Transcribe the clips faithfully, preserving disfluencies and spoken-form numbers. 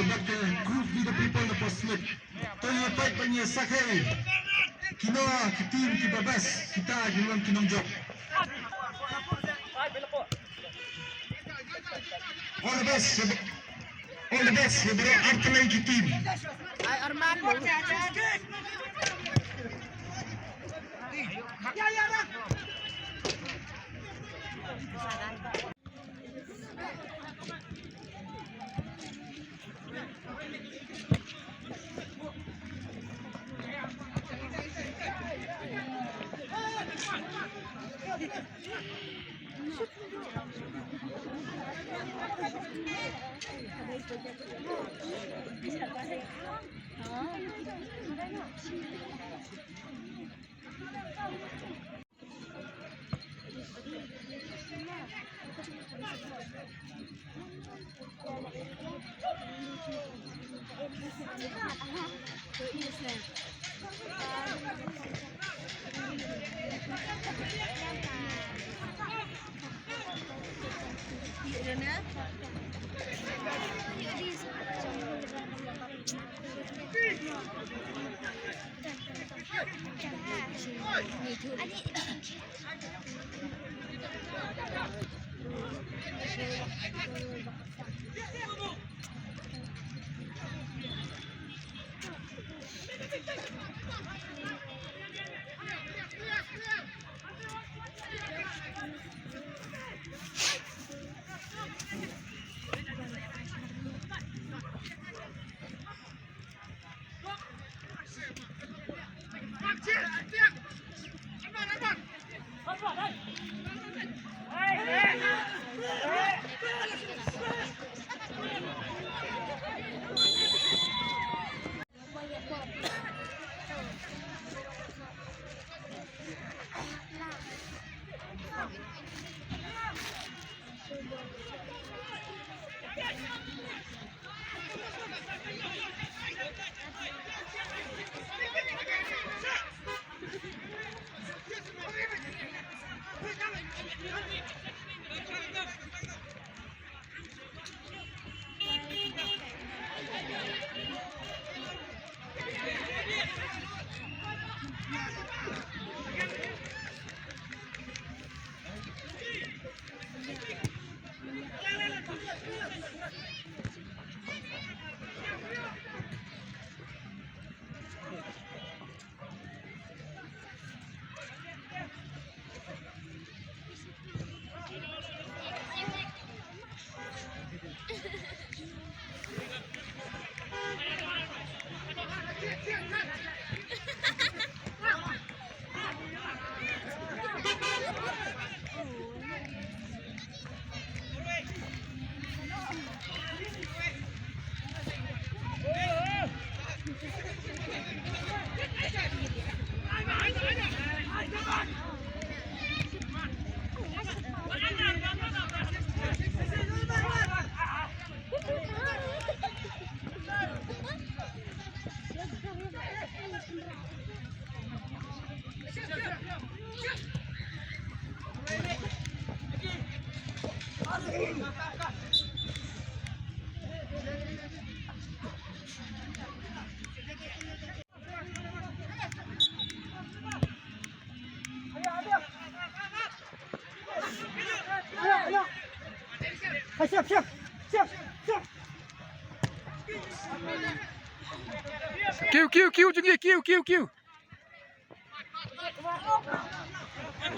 Bad ka group Be The People na post slip. To ïa peit ban ïa sakhi. Kino ki team kiba best, kita ki long ki nongjop. All the best. All the best. Ïa baroh artylli ki team. Ai Arman. Kiew, kiew, kiew, jong ngi, kiew, kiew, kiew.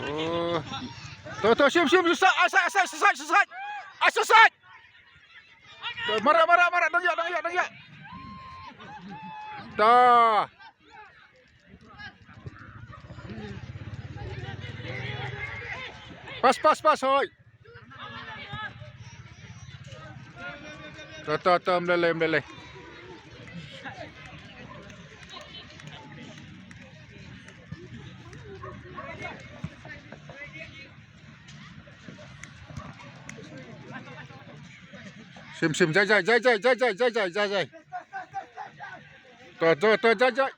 Oh. To, to, shim, shim, shim, sa, sa, sa, sa, sa, sa. To, mara, mara, mara, dang ïa, dang ïa, dang ïa. To. Pas, pas, pas, hoi. To, to, to, mlele, mlele. Shim, shim, jai, jai, jai. To, to, to, jai, jai.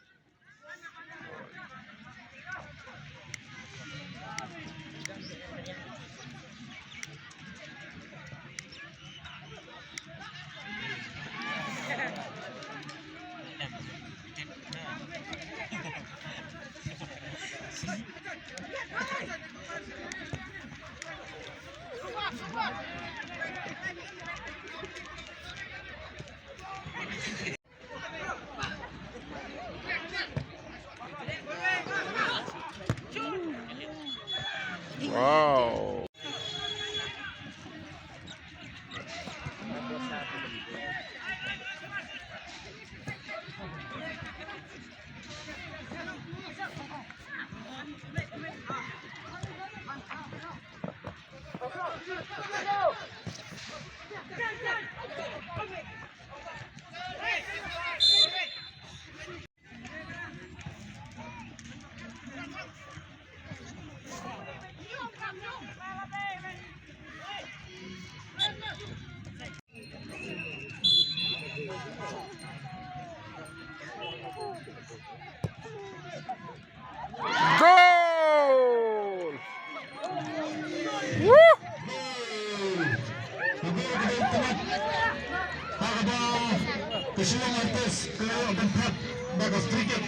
Ka Shillong Artist ka la ïoh ban thap da ka free kick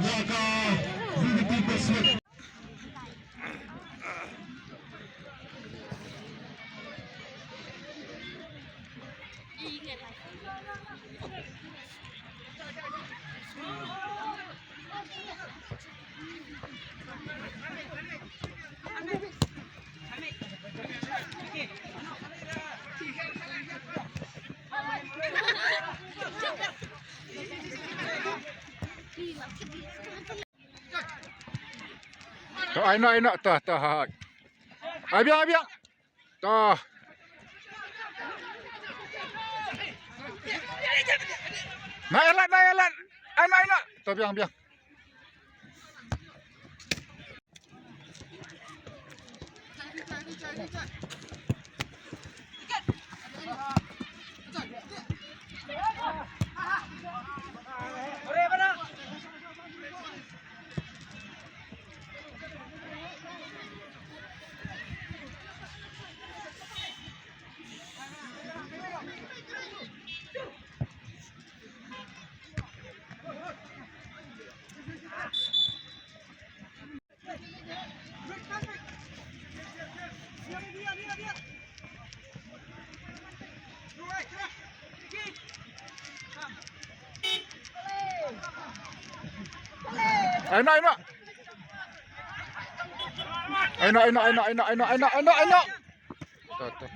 ïa ka V D P Pacific. To, ai noh, ai noh, to, to, ha, ha. Ai biang, ai biang. To. Na, elat, na, elat. Ai noh, ai noh. To, biang, biang. Ai noh, ai noh. Ai noh, ai noh, ai noh, ai noh, ai noh, ai noh, ai noh. To, to.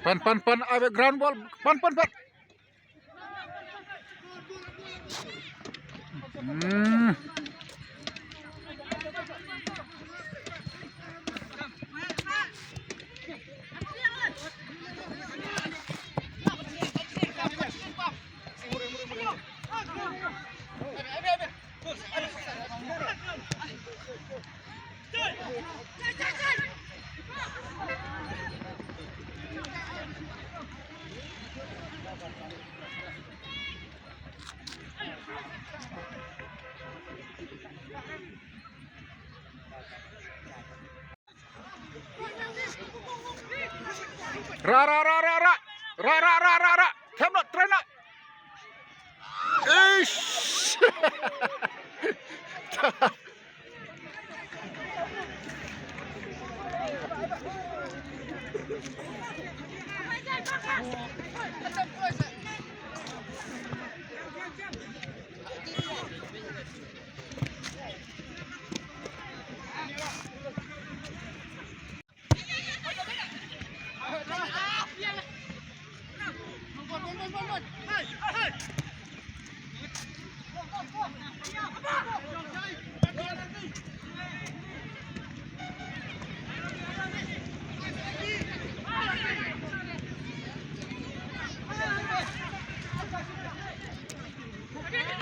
Pan, pan, pan, ave ground ball. Pan, pan, pan. Hmm. Ra, ra, ra, ra, ra. Ra, ra, ra, ra, ra. Them not, try not. Eish.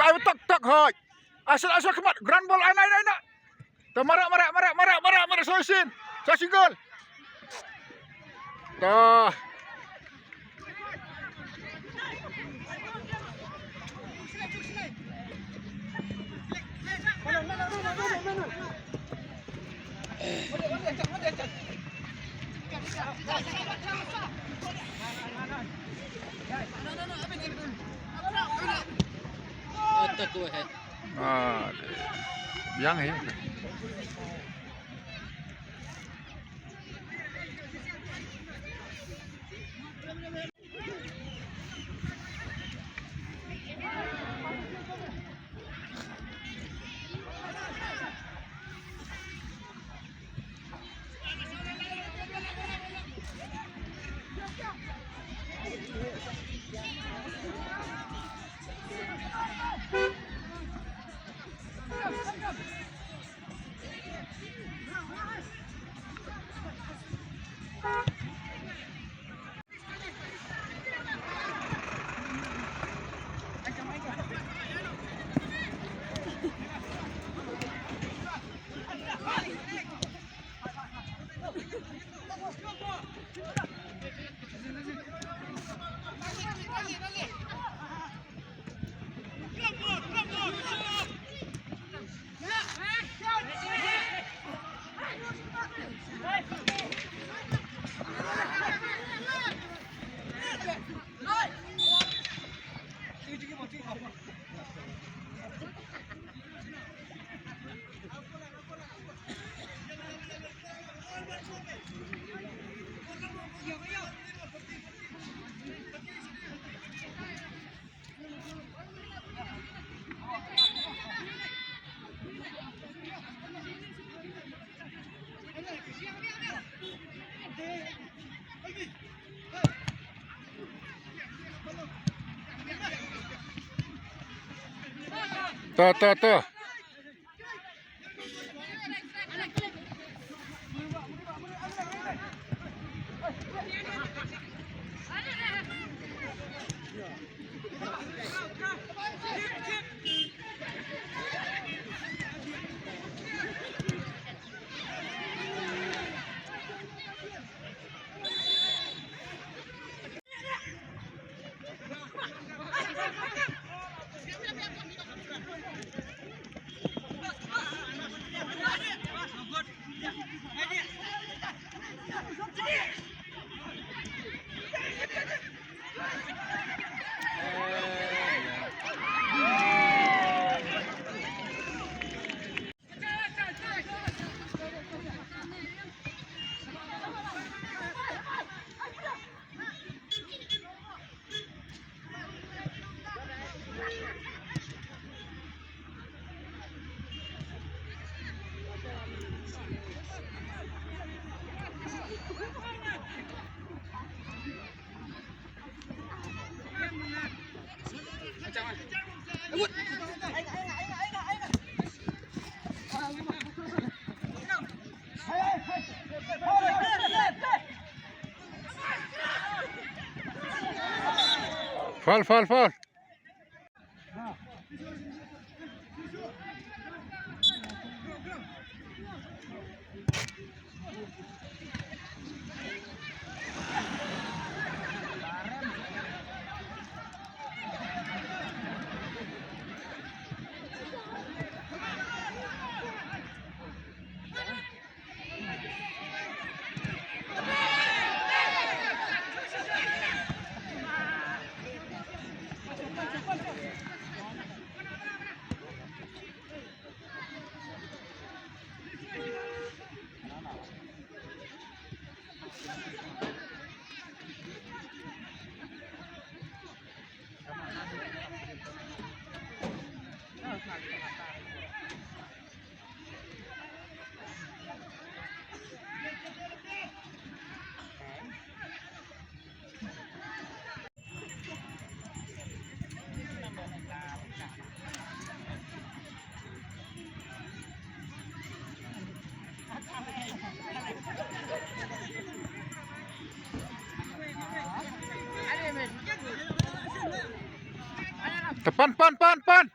Bai tok tok hoi. Asal asal kemat. Ground ball, ai na, ai na, ai na. To, marah, marah, marah, marah, marah, marah, sa shin. Sa shin gol. To. Ah, yang hi. To, to, to. Foul, foul, foul. Te pan, pan, pan, pan.